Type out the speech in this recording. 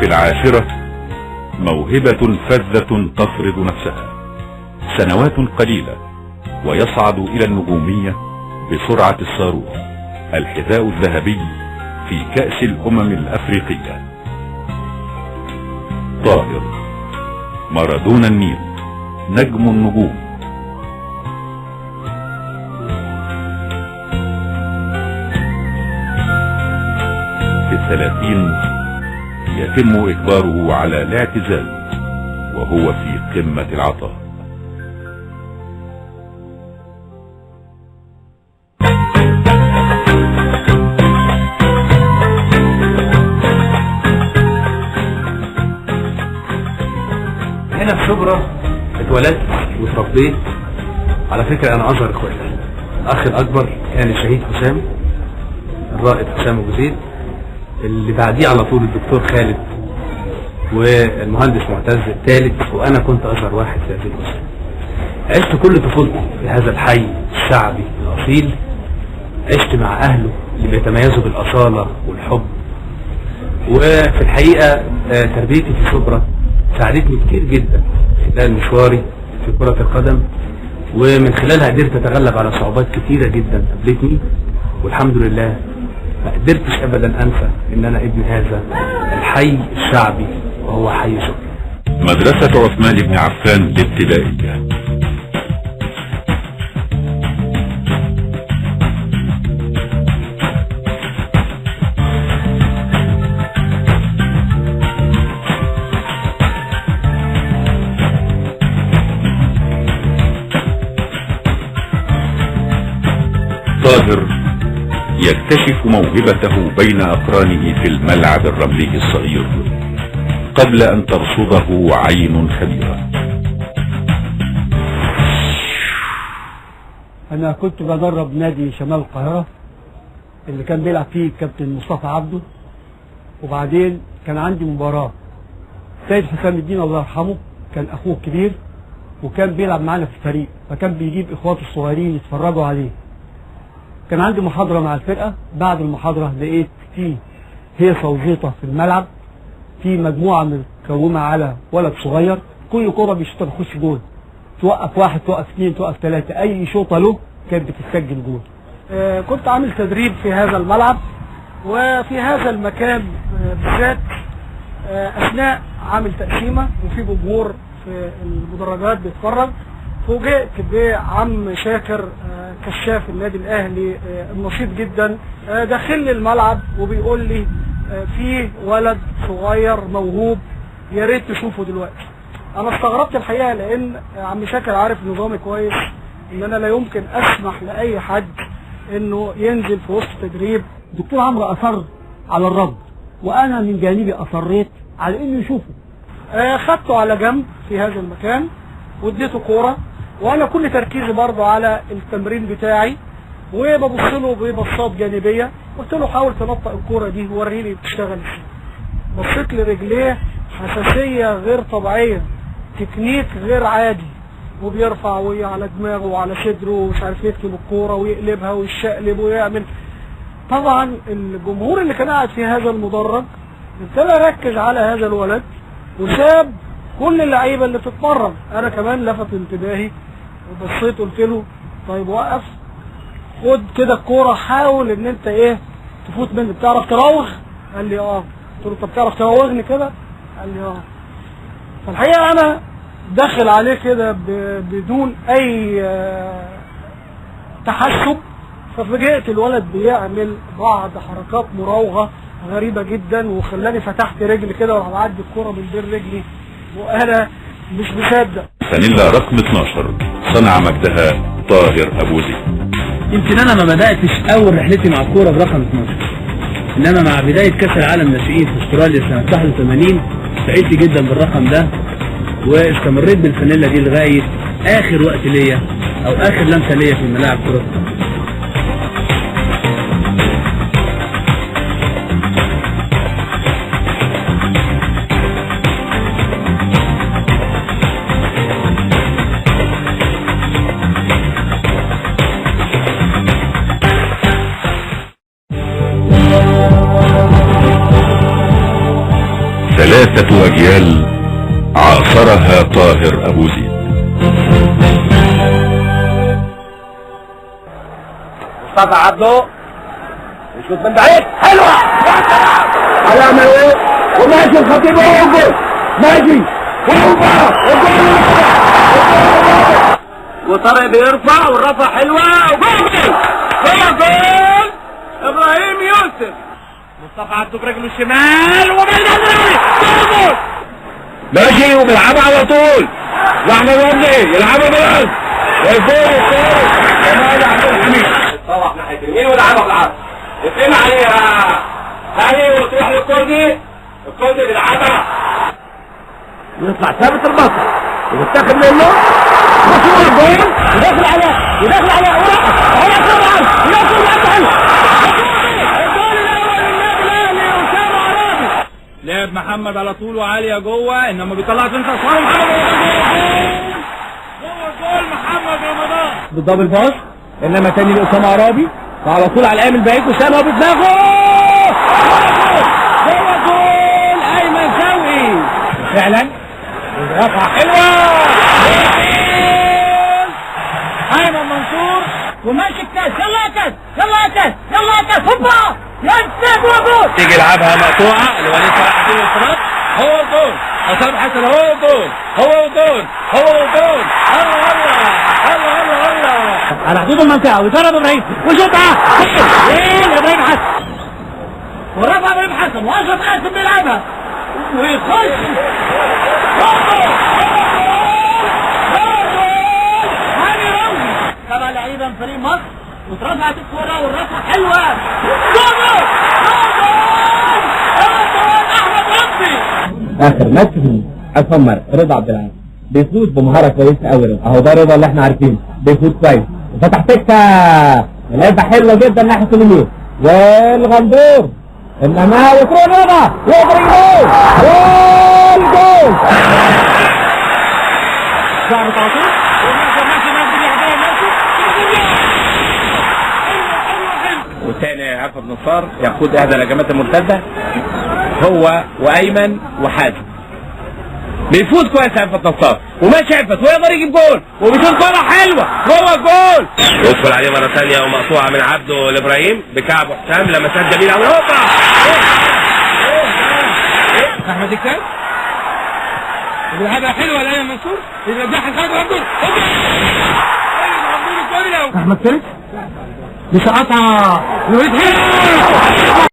في 10 موهبة فذة تفرض نفسها، سنوات قليلة ويصعد إلى النجومية بسرعة الصاروخ، الحذاء الذهبي في كأس الأمم الأفريقية. طاهر مارادونا النيل، نجم النجوم. في 30 يتم إجباره على الاعتزال وهو في قمة العطاء. هنا في شبرا اتولدت واتربيت. على فكرة أنا أصغر إخواتي، الأخ الأكبر كان الشهيد حسام، الرائد حسام أبو زيد، اللي بعديه على طول الدكتور خالد والمهندس معتز الثالث، وأنا كنت أصغر واحد في هذه الأسرة. عشت كل طفولتي في هذا الحي الشعبي الأصيل، عشت مع أهله اللي بيتميزوا بالأصالة والحب. وفي الحقيقة تربيتي في شبرا ساعدتني كتير جدا خلال مشواري في كرة القدم، ومن خلالها قدرت أتغلب على صعوبات كتيرة جدا قابلتني، والحمد لله ما قدرتش أبدا أنسى إن أنا ابن هذا الحي الشعبي وهو حي شبرا. مدرسة عثمان بن عفان الابتدائية. طاهر يكتشف موهبته بين أقرانه في الملعب الرملي الصغير قبل أن ترصده عين خبيرة. أنا كنت بدرب نادي شمال القاهرة اللي كان بيلعب فيه الكابتن مصطفى عبده، وبعدين كان عندي مباراة. سيد حسام الدين الله يرحمه كان أخوه الكبير وكان بيلعب معانا في الفريق، فكان بيجيب إخواته الصغيرين يتفرجوا عليه. كان عندي محاضرة مع الفرقة، بعد المحاضرة لقيت في هيصة وزيطة في الملعب، في مجموعة متكومة على ولد صغير، كل كرة بيشوطها بتخش جول، توقف واحد توقف اثنين توقف ثلاثة، أي شوطة له كانت بتتسجل جول. كنت عامل تدريب في هذا الملعب وفي هذا المكان بالذات، أثناء عامل تقسيمة وفي جمهور في المدرجات بيتفرج، فوجئت بعم شاكر كشاف النادي الاهلي النشيط جدا داخل لي الملعب وبيقول لي في ولد صغير موهوب يا ريت تشوفه دلوقتي. انا استغربت الحقيقة لان عم شاكر عارف نظامي كويس، ان انا لا يمكن اسمح لاي حد انه ينزل في وسط تدريب. الدكتور عمرو اصر على الرد، وانا من جانبي اصريت على انه يشوفه. خدته على جنب في هذا المكان واديته كورة، وانا كل تركيزي برضه على التمرين بتاعي، وببص له ببصات جانبيه، قلت له حاول تنطق الكورة دي وريني بتشتغل ازاي. بصيت لرجليه، حساسية غير طبيعية، تكنيك غير عادي، وبيرفع وهي على دماغه وعلى صدره ومش عارف يكتب الكورة ويقلبها ويشقلب ويعمل. طبعا الجمهور اللي كان قاعد في هذا المدرج ابتدى يركز على هذا الولد وساب كل اللعيبة اللي بتتمرن. انا كمان لفت انتباهي وبصيت قلت له طيب وقف، خد كده الكورة، حاول ان انت ايه تفوت مني، بتعرف تراوغ؟ قال لي اه. قلت له طب بتعرف تراوغني كده؟ قال لي اه. فالحقيقة انا داخل عليه كده بدون اي تحسب، ففوجئت الولد بيعمل بعض حركات مراوغه غريبة جدا، وخلاني فتحت رجلي كده وراح معدي الكورة من بين رجلي وانا مش مصدق. فانيلا رقم 12 صنع مجدها طاهر ابو زيد. يمكن انا ما بداتش اول رحلتي مع الكورة برقم 12، انما مع بداية كاس العالم ناشئين في استراليا سنة 81 سعدت جدا بالرقم ده، واستمريت بالفانيلا دي لغاية اخر وقت ليا او اخر لمسه ليا في ملاعب كره القدم. ثلاث عدة أجيال عاصرها طاهر أبو زيد. مصطفى عبده يشوط من بعيد، حلوة على ايه، وماشي الخطيب هو ماشي وطارق بيرفع والرفع حلوة وجول جول ابراهيم يوسف. مصطفى عبده برجله الشمال وبيلعب ماشي وبيلعبها على طول، واحمد رمزي يلعبها بالارض والجول الثالث جمال عبد الحميد. طوح ناحية اليمين ولعبها بالعرض، اتقل عليها هاني وتروح للكردي، الكردي بيلعبها ويطلع ثابت البطل ويتاخد منه وصول الجول وداخل عليها وداخل عليها ورقص على طبعا وياكل عبد الجول الاول للنادي الاهلي اسامة عرابي. لعب محمد على طول وعاليه جوه، انما بيطلع فين تصوير محمد جوه جول محمد رمضان بال double pass، انما تاني لاسامة عرابي وعلى طول على القايم البعيد اسامة بدماغه جوه جول ايمن شوقي. فعلا رفعه حلوة ايمن منصور وماشي الكاس، يلا يا كاس يلا يا كاس يلا يا كاس، هوبا يا جوه جول. تيجي يلعبها مقطوعة لوليد صلاح الدين والفرات، هو الجول حسام حسن، هو الجول هو الجول هو الجول. الله الله الله الله على حدود المنطقة ويجرب ابراهيم وشوطها ايه ابراهيم حسن، ورفع ابراهيم حسن واشرف قاسم بيلعبها ويخش سبع لعيبة من فريق مصر واترفعت الكورة والرفعة حلوة جول جول جول احمد رمزي. اخر ماتش في اسمر رضا عبد العال بيفوز بمهارة كويسة قوي، اهو ده رضا اللي احنا عارفينه، بيفوز كويس وفتح سكة لعبه حلوة جدا ناحية اليمين والغندور، انما وكرة رضا يقدر يجيب جول جول ضربت على طول والثاني عفت نصار يقود احدى الهجمات المرتدة هو وايمن وحازم. بيفوز كويس عفت نصار وماشي عفت ويقدر يجيب جول وبيشوط كورة حلوة جوه الجول. يدخل عليه مرة ثانية ومقطوعه من عبده لابراهيم بكعبه حسام، لمسات جميلة قوي. هوبا احمد الكاس بيلعبها حلوة لايمن منصور، يرجعها لخالد غندور، احمد فارس بيسقطها لوليد حلو.